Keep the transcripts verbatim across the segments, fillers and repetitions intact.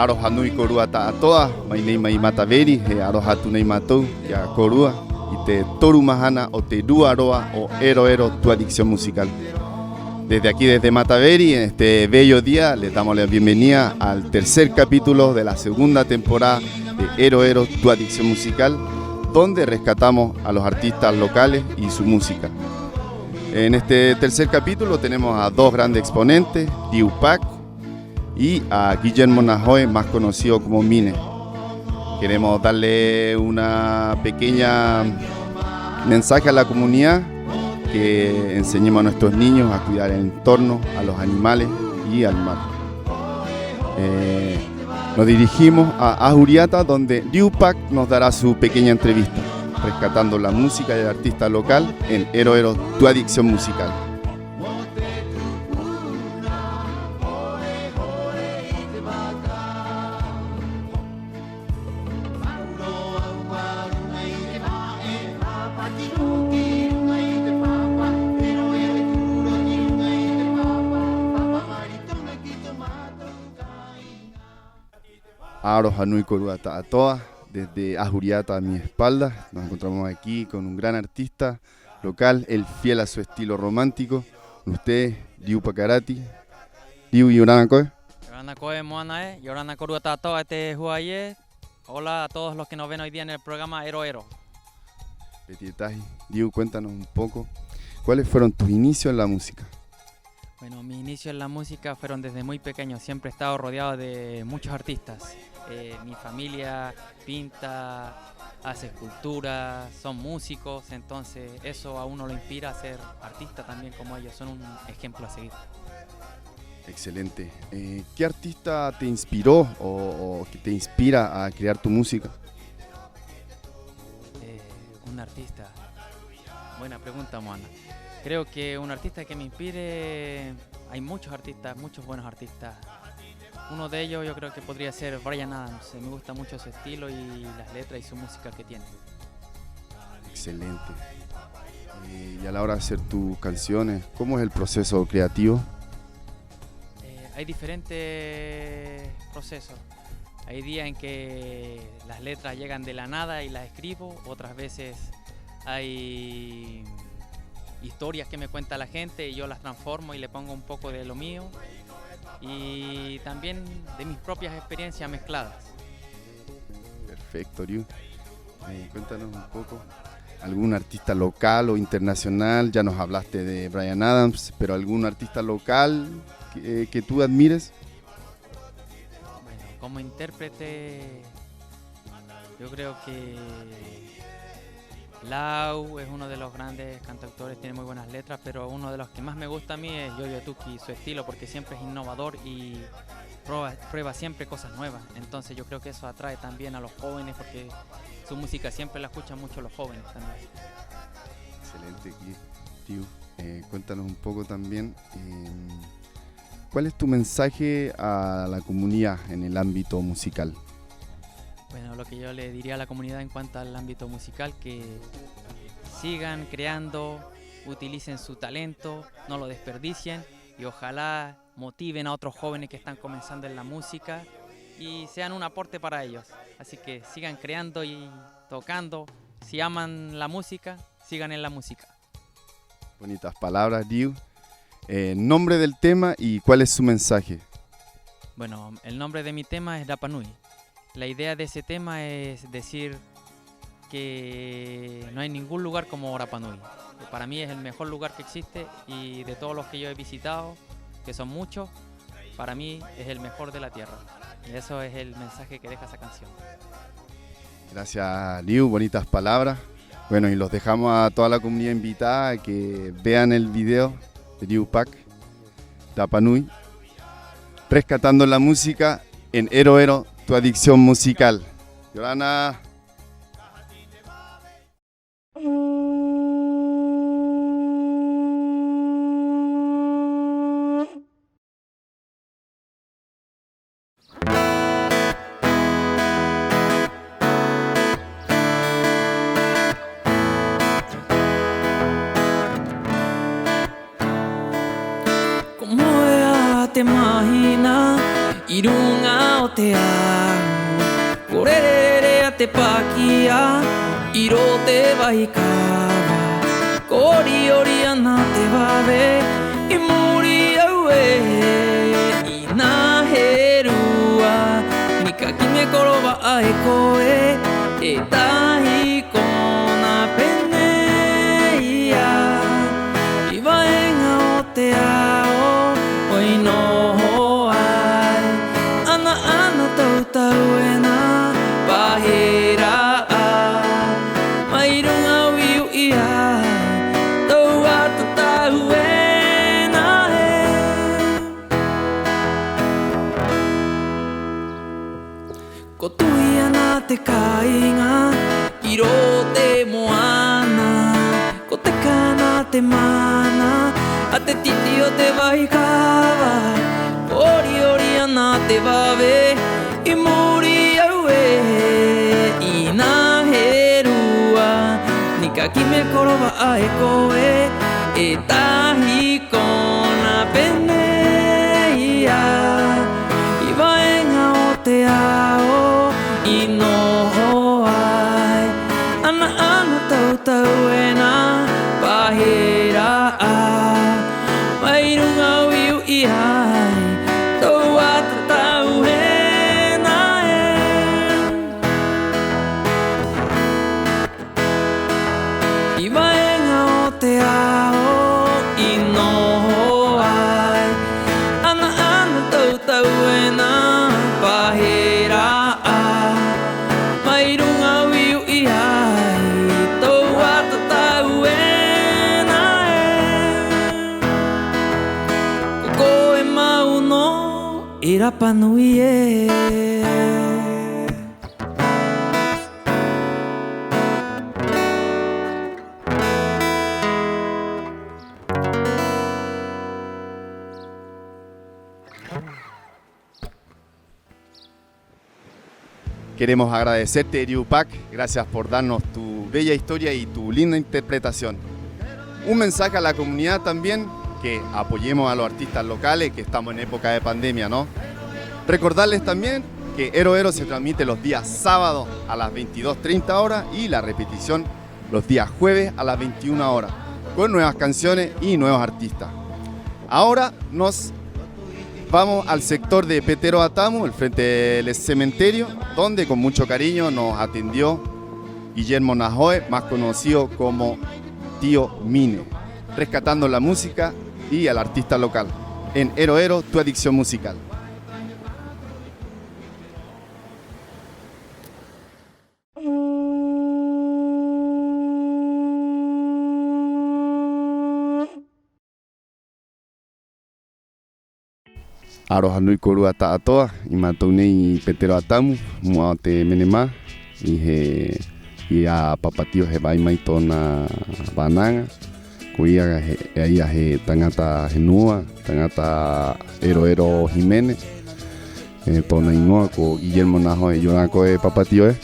'Aroha nui kōrua ta'ato'a, mai nei mai Mataveri, he 'aroha atu nei mātou ki a kōrua i te toru mahana o te rua roa o Ero Ero, tu adicción musical. Desde aquí, desde Mataveri, en este bello día, les damos la bienvenida al tercer capítulo de la segunda temporada de Ero Ero, tu adicción musical, donde rescatamos a los artistas locales y su música. En este tercer capítulo tenemos a dos grandes exponentes, Liu Pak y a Guillermo Nahoe, más conocido como Mine. Queremos darle una pequeña mensaje a la comunidad, que enseñemos a nuestros niños a cuidar el entorno, a los animales y al mar. Eh, nos dirigimos a Ahuriata, donde Liu Pak nos dará su pequeña entrevista, rescatando la música del artista local en Ero Ero, tu adicción musical. 'Aroha nui kōrua ta'ato'a, desde Ahuriata a mi espalda, nos encontramos aquí con un gran artista local, él fiel a su estilo romántico, con usted, Liu Pakarati. Liu, 'iorana koe. 'Iorana koe, moana ē, 'iorana kōrua ta'ato'a e te hua'ai ē. Hola a todos los que nos ven hoy día en el programa Ero Ero. Peti e tahi, Liu, cuéntanos un poco, ¿cuáles fueron tus inicios en la música? Bueno, mis inicios en la música fueron desde muy pequeño. Siempre he estado rodeado de muchos artistas. Eh, mi familia pinta, hace esculturas, son músicos, entonces eso a uno lo inspira a ser artista también como ellos. Son un ejemplo a seguir. Excelente. Eh, ¿qué artista te inspiró o, o que te inspira a crear tu música? Eh, un artista. Buena pregunta, moana. Creo que un artista que me inspire, hay muchos artistas, muchos buenos artistas. Uno de ellos yo creo que podría ser Bryan Adams. Me gusta mucho su estilo y las letras y su música que tiene. Excelente. Eh, y a la hora de hacer tus canciones, ¿cómo es el proceso creativo? Eh, hay diferentes procesos. Hay días en que las letras llegan de la nada y las escribo, otras veces hay historias que me cuenta la gente y yo las transformo y le pongo un poco de lo mío y también de mis propias experiencias mezcladas. Perfecto, Liu. Eh, cuéntanos un poco, ¿algún artista local o internacional? Ya nos hablaste de Bryan Adams, pero ¿algún artista local que, que tú admires? Bueno, como intérprete, yo creo que Lau es uno de los grandes cantautores, tiene muy buenas letras, pero uno de los que más me gusta a mí es Yoyo Tuki, su estilo, porque siempre es innovador y prueba, prueba siempre cosas nuevas. Entonces yo creo que eso atrae también a los jóvenes, porque su música siempre la escuchan mucho los jóvenes también. Excelente, Liu. Eh, cuéntanos un poco también, em, ¿cuál es tu mensaje a la comunidad en el ámbito musical? Bueno, lo que yo le diría a la comunidad en cuanto al ámbito musical, que sigan creando, utilicen su talento, no lo desperdicien y ojalá motiven a otros jóvenes que están comenzando en la música y sean un aporte para ellos. Así que sigan creando y tocando. Si aman la música, sigan en la música. Bonitas palabras, Liu. Eh, nombre del tema y cuál es su mensaje. Bueno, el nombre de mi tema es Rapa Nui. La idea de ese tema es decir que no hay ningún lugar como Rapa Nui. Para mí es el mejor lugar que existe y de todos los que yo he visitado, que son muchos, para mí es el mejor de la tierra. Y eso es el mensaje que deja esa canción. Gracias, Liu, bonitas palabras. Bueno, y los dejamos a toda la comunidad invitada a que vean el video de Liu Pak, Rapa Nui, rescatando la música en Ero Ero, tu adicción musical. 'Iorana. Ko moe a te mahina 'i ruŋa o te ahu, ko rere-rere a te pakia 'i roto te vahi kava. Ko ori-ori 'ana te vave 'i muri i a au ē, 'ina he rua, nika kimi e koro va'a e koe, e tahi kona pē nei ia. 'I vāeŋa o te ao 'o i noho ai, ana-ana tautau ena pa he ra'ā, mai ruŋa u'i-u'i ai, tau ata tau ena ē. Ko tuhi 'ana te kāiŋa 'i roto te moana, ko teka 'ana te mana a te titi o te vahi kava. Ko ori-ori 'ana te vave 'i muri i a au ē, 'ina he rua, nika kimi e koro va'a e koe, e tahi kona pē nei ia. 'I vāeŋa o te ao 'i noho ai, ana-ana tautau ena pa he ra'ā, mai ruŋa u'i-u'i ai, tau ata tau ena ē. 'I vāeŋa o te ao 'i noho ai, ana-ana tautau ena pa he ra'ā, mai ruŋa u'i-u'i ai, tau ata tau ena ē. Ko koe mau nō e Rapa Nui ē. Queremos agradecerte, Eriupak. Gracias por darnos tu bella historia y tu linda interpretación. Un mensaje a la comunidad también, que apoyemos a los artistas locales, que estamos en época de pandemia, ¿no? Recordarles también que Ero Ero se transmite los días sábados a las veintidós treinta horas y la repetición los días jueves a las veintiuna horas, con nuevas canciones y nuevos artistas. Ahora nos vamos al sector de Petero Atamu, el frente del cementerio, donde con mucho cariño nos atendió Guillermo Nahoe, más conocido como Tío Mine, rescatando la música y al artista local en Ero Ero, tu adicción musical. Aroha nui kōrua ta'ato'a, 'i mātou nei 'i Petero Atamu, mu'a o te menemā, 'i he, 'i a Papa Tío he va'ai mai tō'ona vānaŋa. Koia he, e ai a he taŋata henua, taŋata Ero Ero Hīmene, e tō'ona 'īŋoa ko Guillermo Nahoe. 'Iorana koe, Papa Tío ē.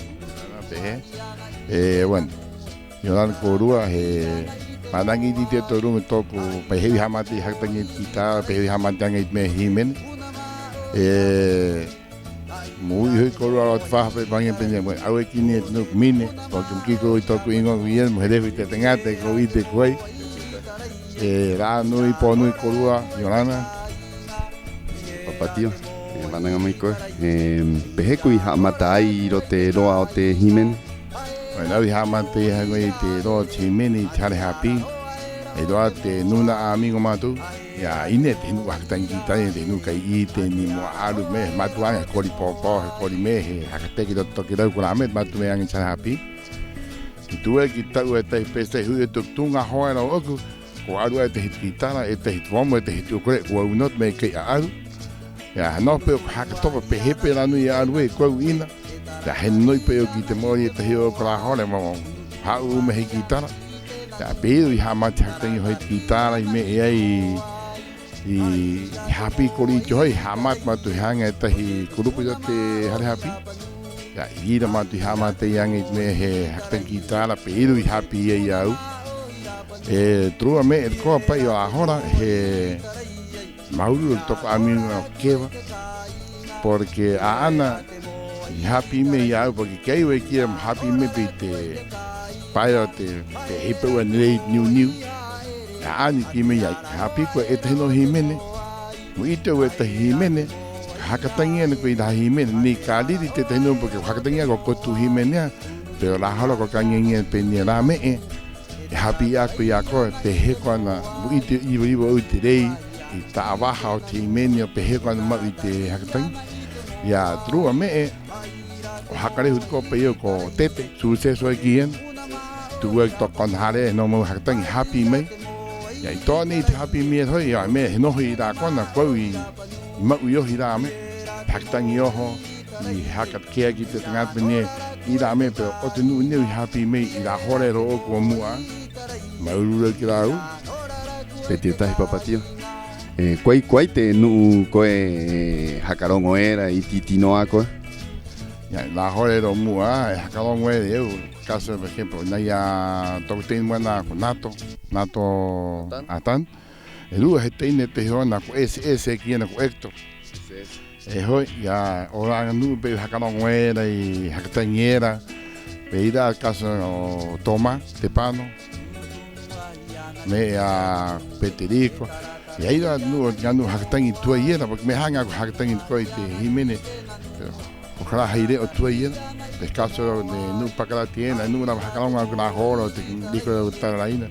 Pē hē. E, bueno, 'iorana kōrua, he mana'aki 'ite te toru 'i tō'oku, pa he u'i ha'amata i haka taŋi i te kitara, pa he u'i ha'amata aŋa i te me'e hīmene. E, mo u'i ho'i kōrua rō te faha pe paŋi pē nei, bueno, a au e kī nei e te nu'u ko Mine, porque mo kī kōrua i tō'oku 'īŋoa ko Guillermo, he rehu i te taŋata e ko 'ite ko ai. E, rā nui, pō nui kōrua, 'iorana. Papa Tío, e, vānaŋa mai koe. E, pē hē koe i ha'amata ai 'i roto te roa o te hīmene? Bueno, a au i ha'amata ai haŋa i te roa o te hīmene i te hare hāpī. E roa te nūna'a amigo mātou. Ia, 'ina e te nu'u haka taŋi kitara, 'ina e te nu'u kai 'ite ni mo 'a'aru me'e, he mātou aŋa he kori pōpō, he kori me'e, he haka teke i roto tokerau, ko rā me'e te mātou me'e aŋa i te hare hāpī. I tu'u ai ki te ta'u e tahi pēseta, he u'i e tō'oku tū ŋā hoa era ō'oku, ko 'a'aru 'ā e tahi te kitara, e tahi te pomo, e tahi te 'ukulele, ko au nō te me'e kai 'a'aru. Ia, he noho pē ō'oku haka topa pē hē pē rā nui i 'a'aru ē, ko au 'ina. Ia, he no-no'i pē ō'oku i te mōrī e tahi ō'oku rā hora mo hā'ū'ū me'e he kitara. Ia, pē ira i ha'amata i haka taŋi ho'i i te kitara, i me'e ai i, i hāpī kori 'ite ho'i, ha'amata mātou i haŋa e tahi kurupu i roto te hare hāpī. Ia, 'i ira mātou i ha'amata ai aŋa i te me'e he haka taŋi kitara, pē ira i hāpī ai a au. E te rua me'e e te koa pa'i o rā hora, he māuru-uru ki tō'oku amigo ko Keva. Porque 'ā'ana i hāpī mai i a au, porque ki a au e kī era mo hāpī mai pē i te pae o te, te hīpa'u ana rei niu-niu. 'Ā'ana i kī mai i a au, hāpī koe e tahi nō hīmene. Mo 'ite au e tahi hīmene, ka haka taŋi ena koe i rā hīmene. Nei ka riri te tahi nō, porque ko haka taŋi 'ā ko kotu hīmene 'ā, pero rā hora ko ka aŋi-aŋi ena pē nei ē: rā me'e, e hāpī 'ā koe i a koe, pē hē koe ana mo 'ite riva-riva 'ou i te rei, i ta'a vaha o te hīmene, 'o pē hē koe ana mo ma'u i te haka taŋi. I a te rua me'e, 'o haka rehu te kope i a au ko Tete, Suceso e kī ena. Tu'u e kī: toko kona hare, he noho mau haka taŋi, hāpī mai. I a i to'o nei te hāpī mai era ho'i, i a au me'e he noho i rā kona, ko au i, i ma'u i oho i rā me'e, haka taŋi i oho, i haka take'a ki te taŋata pē nei ē: i rā me'e, pero 'o te nu'u nei au i hāpī mai i rā hora era ō'oku o mu'a. Māuru-uru ki a rāua. Pē tio tahi, Papa Tio. E, ko ai, ko ai te nu'u koe e haka roŋo era, 'iti-'iti nō 'ā koe? I a, rā hora era o mu'a e haka roŋo era e au, caso, por ejemplo, nei a toku teina mu'a 'ā ko Nato, Nato Atan. Atan. E rua he teina, e tahi ō'ona ko S S e kī ena ko Héctor. S S. E ho'i, i a, o rā nu'u pē i haka roŋo era, i haka taŋi era, pē ira, caso o Tomás Tepano, me'e a Peterico. I a ira nu'u, ŋā nu'u haka taŋi tuai era, porque me'e haŋa ko haka taŋi koe i te hīmene, pero ko ka rā hai re'o tuai era. Pē caso de nu'u pakarati ena, nu'u rā haka roŋo 'ā ko rā hora o te riko o te tara rāina.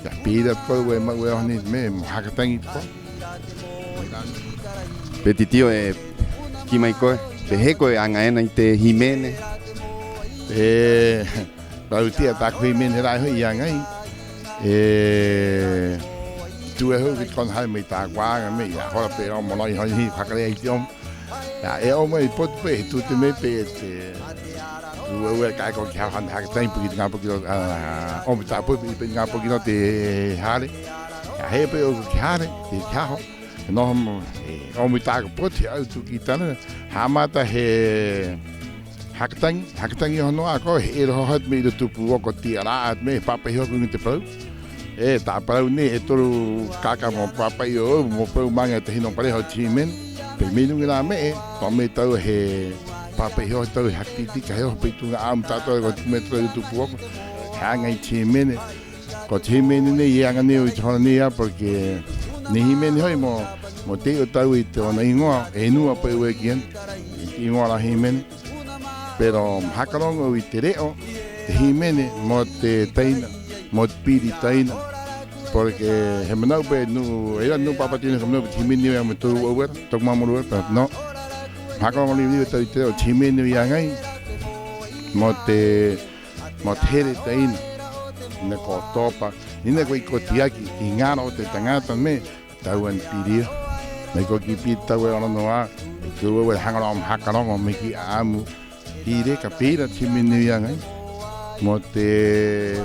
I a, pē ira koe e ma'u e oho nei te me'e mo haka taŋi koe. Peti tio, e kī mai koe, pē hē koe e aŋa ena i te hīmene? E, rau tia, tā'aku hīmene ra'e ho'i i aŋa ai. E, tu'u e ho'i ki te kona hare mai tā'aku aŋa me'e, i a hora pē 'omo rō i ho'i nei, haka rē ai te 'omo. I a, e 'omo ai potu pē, he tute mai pē te, ua, ua, ka ko ki haho ana haka taŋi poki i te ŋā poki rō, a, 'omo i tā'aku poki, i pē ŋā poki rō te hare. I a, he pē ō'oku ki hare, ki haho. He noho mo, e 'omo i tā'aku potu, he 'autu ki tāna, ha'amata he haka taŋi, haka taŋi oho nō 'ā koe, he 'e rō hahatu me'e 'i roto i tū pū'oko, ti'a rā'a te me'e, he pāpa'i hoko 'i ruŋa i te parau. E, ta'a parau nei, e toru kaka mo pāpa'i ō'ou, mo parau mo aŋa e tahi nō pareha o te hīmene. Pē mai ruŋa i rā me'e, to'o mai tāua he pāpa'i hoko tāua, he haka tī-tika, he oho pē ī tū ŋā 'a'amu ta'ato'a ko tu'u mai e tāua 'i roto i tū pū'oko, he aŋa i te hīmene. Ko te hīmene nei, e aŋa nei au 'i te hora nei 'ā, porque nei hīmene ho'i mo, mo te 'ite o tāua i te, ō'ona 'īŋoa, e nua pa'i au e kī ena i te 'īŋoa o rā hīmene. Pero mo haka roŋo au i te re'o te hīmene mo te taina, mo te piri taina. Porque he mana'u pē nu'u, e ai rā nu'u, Papa Tino, he mana'u pē te hīmene nei e au mo toru 'a'au era, toku māmāroa era, pero no. Mo haka roŋo riva-riva tāua i te re'o te hīmene nei i aŋa ai mo te, mo te here taina. 'Ina ko topa, 'ina ko, i ko tiaki i ŋaro o te taŋata me'e, tāua ana piri ia. Mai ko kī piri tāua e ora nō 'ā, e kī au e haŋa rō mo haka roŋo mai ki 'a'amu, ki reka, pē ira te hīmene nei i aŋa ai mo te,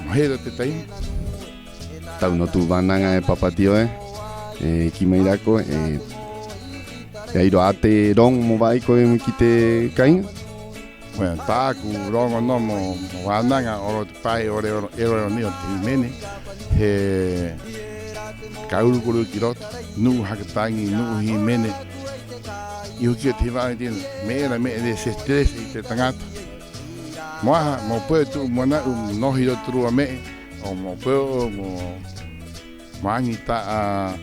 mo here o te taina. Tau nō tū vānaŋa, e Papa Tio ē, e kī mai rā koe, e, e ai rō 'ā te roŋo mo va'ai koe ki te kāiŋa? Bueno, tā'aku roŋo nō mo, mo vānaŋa, o rō te pa'i, o rō, o rō, o rō nei o te hīmene, he ka uru kōrua ki roto, nu'u haka taŋi, nu'u hīmene. 'Ī hoki o te hīmene, me'e era me'e desestresa i te taŋata. ¿Mo aha? Mo pue'o tu'u mana'u mo noho 'i roto i te rua me'e, 'o mo pue'o mo, mo aŋi ta'a,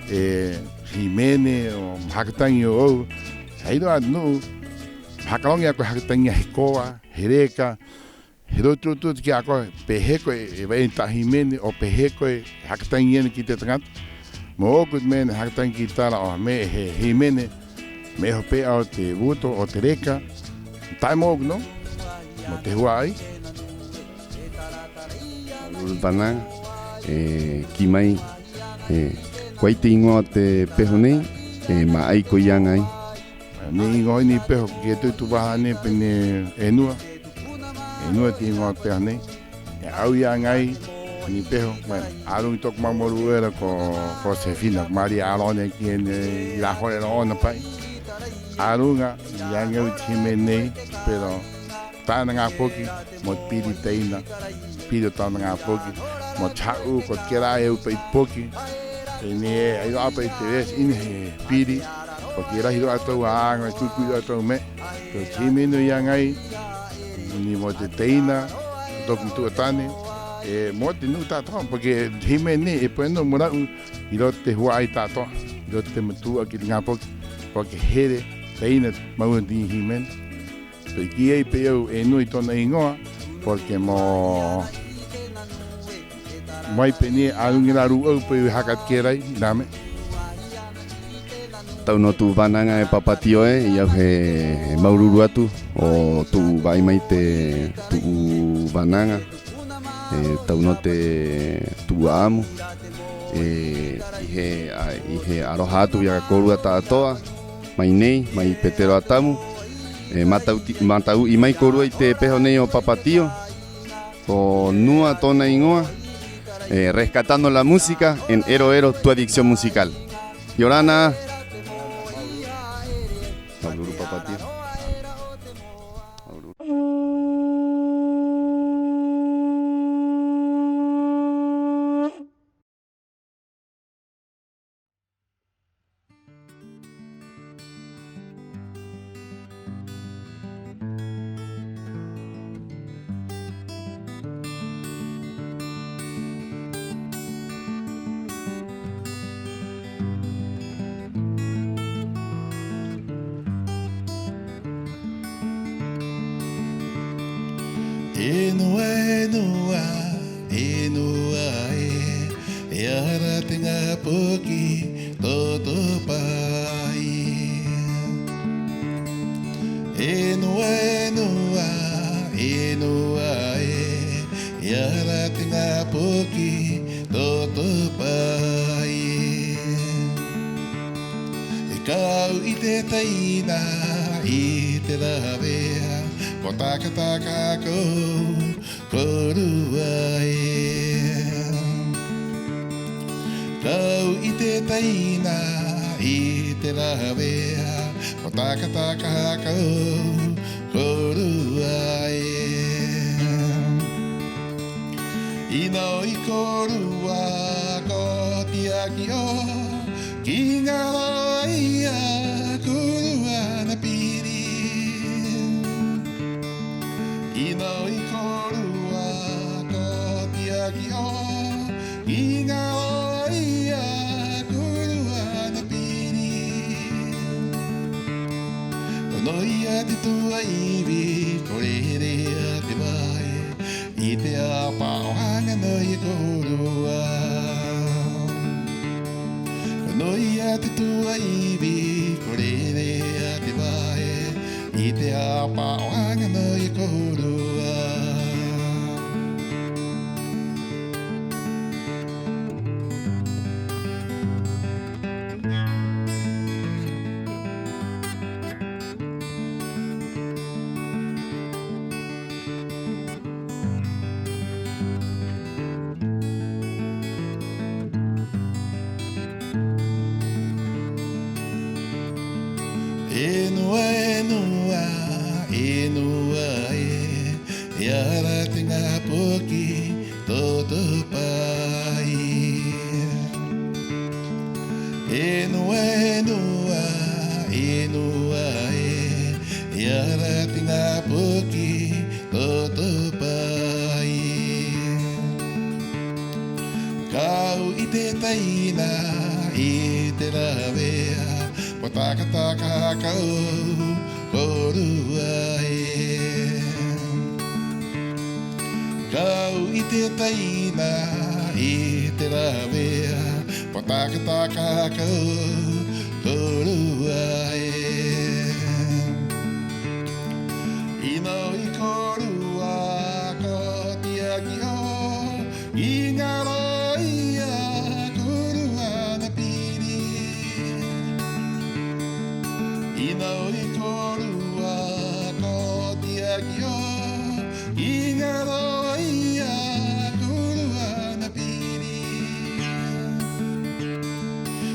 e, hīmene, 'o mo haka taŋi ō'ou. He ai rō 'ā te nu'u haka roŋo i a koe, haka taŋi he koa, he reka, he rotu-rotu ki a koe, pē hē koe e va'ai ena i ta'a hīmene, 'o pē hē koe e haka taŋi ena ki te taŋata. Mō'oku te me'e ena, haka taŋi ki te ara o me'e he hīmene, me'e hope'a o te vuto, o te reka, ta'e mō'oku nō, mo te hua'ai. Māuru-uru vānaŋa, e, kī mai, e, ¿ko ai te 'īŋoa o te peho nei, e, mā ai koe i aŋa ai? Nei 'īŋoa nei peho, kī atu i tū vaha nei pē nei ē: Enua. Enua te 'īŋoa o te peho nei. E au i aŋa ai nei peho, bueno, a ruŋa i tō'oku māmāroa era ko, ko Josefina, ko María Arone, kī ena 'i rā hora era ō'ona pa'i. A ruŋa i aŋa au i te hīmene nei, pero tā'ana ŋā poki, mo te piri taina, piri o tā'ana ŋā poki, mo te ha'u, ko te kē ra'e au pa'i te poki. Pē nei ē: ai rō 'ā pa'i te vez 'ina he piri, Porque e rahi rō a tātou aŋa, e kuí-kuí rō a tātou me'e. Pero te hīmene nei a ŋai, ni mo te teina, tō'oku matu'a tane, 'e mo te nu'u ta'ato'a, porque te hīmene nei e puede nō mo ra'u 'i roto te hua'ai ta'ato'a, 'i roto te matu'a ki te ŋā poki, porque here, teina, māua nei hīmene. Pero kī ai pē au e nui tō'ona 'īŋoa, porque mo, mo ai pē nei a ruŋa i rā rū'au pē au e haka kī era ai rā me'e. Ta'u nō tu'u vānaŋa e Papa Tío ē, 'i au he, he māuru-uru atu o tu'u va'ai mai te tu'u vānaŋa. E ta'u nō te tu'u 'a'amu, e, 'i he, a, 'i he 'aroha atu i a kōrua ta'ato'a, mai nei, mai Petero Atamu, e, mata'u-, mata'u'i mai kōrua i te peho nei o Papa Tío, ko Nua tō'ona 'īŋoa, e, rescatando la música en Ero Ero, tu adicción musical. 'Iorana. Māuru-uru Papa Tío. E nua, e nua, e nua ē, e aha rā te ŋā poki toto pa'i. E nua, e nua, e nua ē, e aha rā te ŋā poki toto pa'i. E kau i te taina, i te rāve'a, mo taka-taka haka 'ou kōrua ē. Kau i te taina, i te rāve'a, mo taka-taka haka 'ou kōrua ē. 'Ina 'oi kōrua ko tiaki 'o, ki ŋaro ai a kōrua ana piri. 'Ina 'oi kōrua ko tiaki 'o, ki ŋaro ai a kōrua ana piri. Ko noia te tu'a ivi, ko rere a te vae, i te hāpa'o haŋa nui e kōrua. Ko noia te tu'a ivi, ko rere a te vae, i te hāpa'o haŋa nui e kōrua. E nua, e nua, e nua ē, e aha rā te ŋā poki toto pa'i. E nua, e nua, e nua ē, e aha rā te ŋā poki toto pa'i. Kau i te taina, i te rāve'a, mo taka-taka haka 'ou kōrua ē. Kau i te taina, i te rāve'a, mo taka-taka haka 'ou kōrua ē. 'Ina 'oi kōrua ko tiaki 'o, ki ŋaro ai a kōrua ana piri. 'Ina 'oi kōrua ko tiaki 'o, ki ŋaro ai a kōrua ana piri.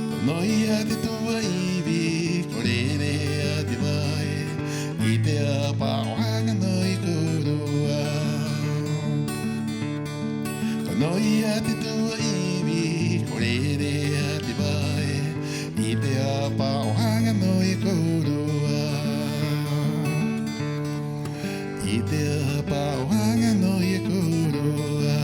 Ko noia te tu'a ivi, ko rere a te vae, i te hāpa'o haŋa nui e kōrua. Ko noia te tu'a ivi, ko rere a te vae, i te hāpa'o haŋa nui i te pā'ohaŋa nō i a kōrua.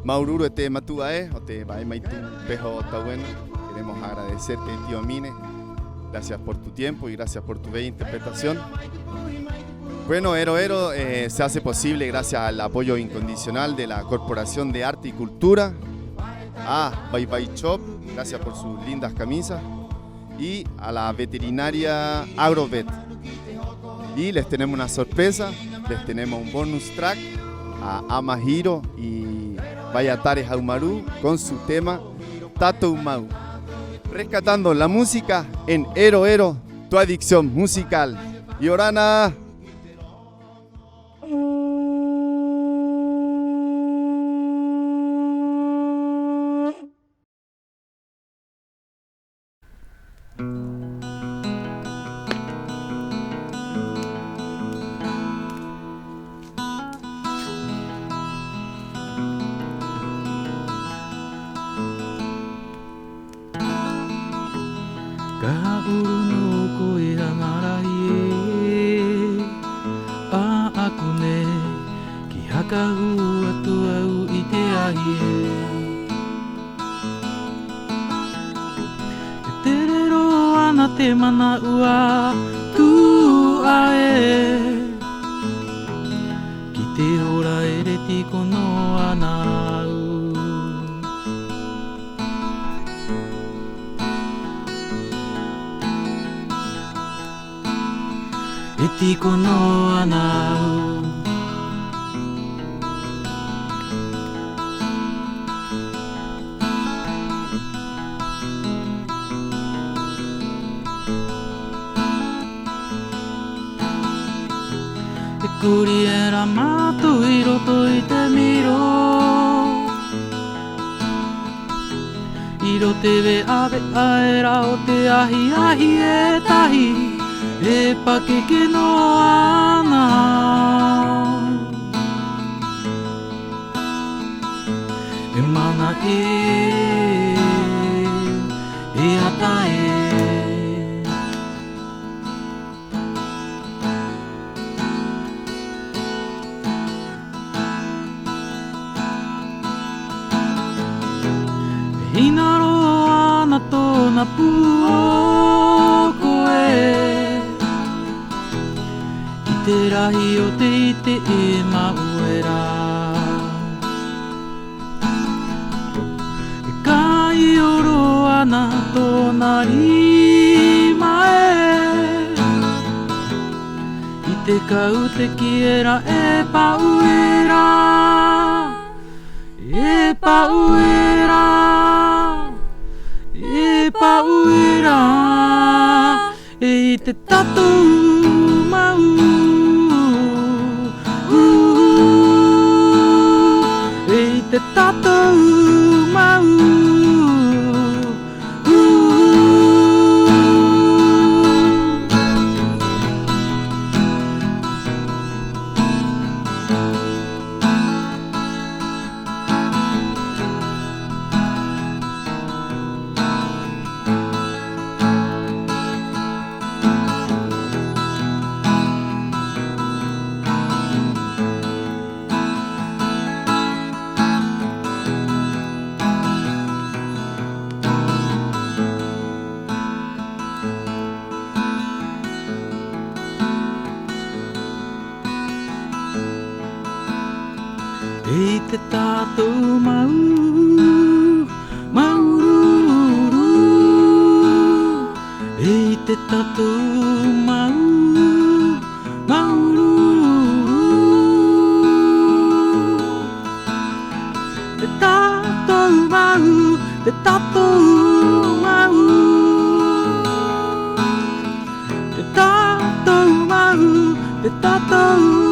Māuru-uru e te matu'a ē, o te va'ai mai tū peho o tau ena. Queremos agradecerte, tío Mine. Gracias por tu tiempo y gracias por tu bella interpretación. Bueno, Ero Ero, eh, se hace posible gracias al apoyo incondicional de la Corporación de Arte y Cultura, a Bye Bye Shop, gracias por sus lindas camisas, y a la veterinaria Agrovet. Y les tenemos una sorpresa, les tenemos un bonus track a Ama Hiro y Vaiatare Haumarū con su tema Tātou Mau. Rescatando la música en Ero Ero, tu adicción musical. ¡'Iorana! Ka ha'uru nō koe haŋa rahi ē, 'ā'aku nei ki haka hū atu a au i te ahi ē. E tere rō 'ana te mana'u a tu'a ē, ki te hora era e tiko nō 'ana a au. E tiko nō 'ana a au. E kuri era a mātou 'i roto i te miro, 'i roto i te ve'a-ve'a era o te ahi-ahi e tahi, e pakeke nō 'ana. E mana ē, e ata ē. E hina rō 'ana tō'ona pū'oko ē, ki te rahi o te ite e ma'u era. E kai o rō 'ana tō'ona rima ē, i te kau te kī era e pa'u era, e pa'u era, e pa'u era. E i te tātou mau, e i te tātou mau. E i te tātou mau, mau rūrū. E i te tātou mau, mau rūrū. Te tātou mau, te tātou mau. Te tātou mau, te tātou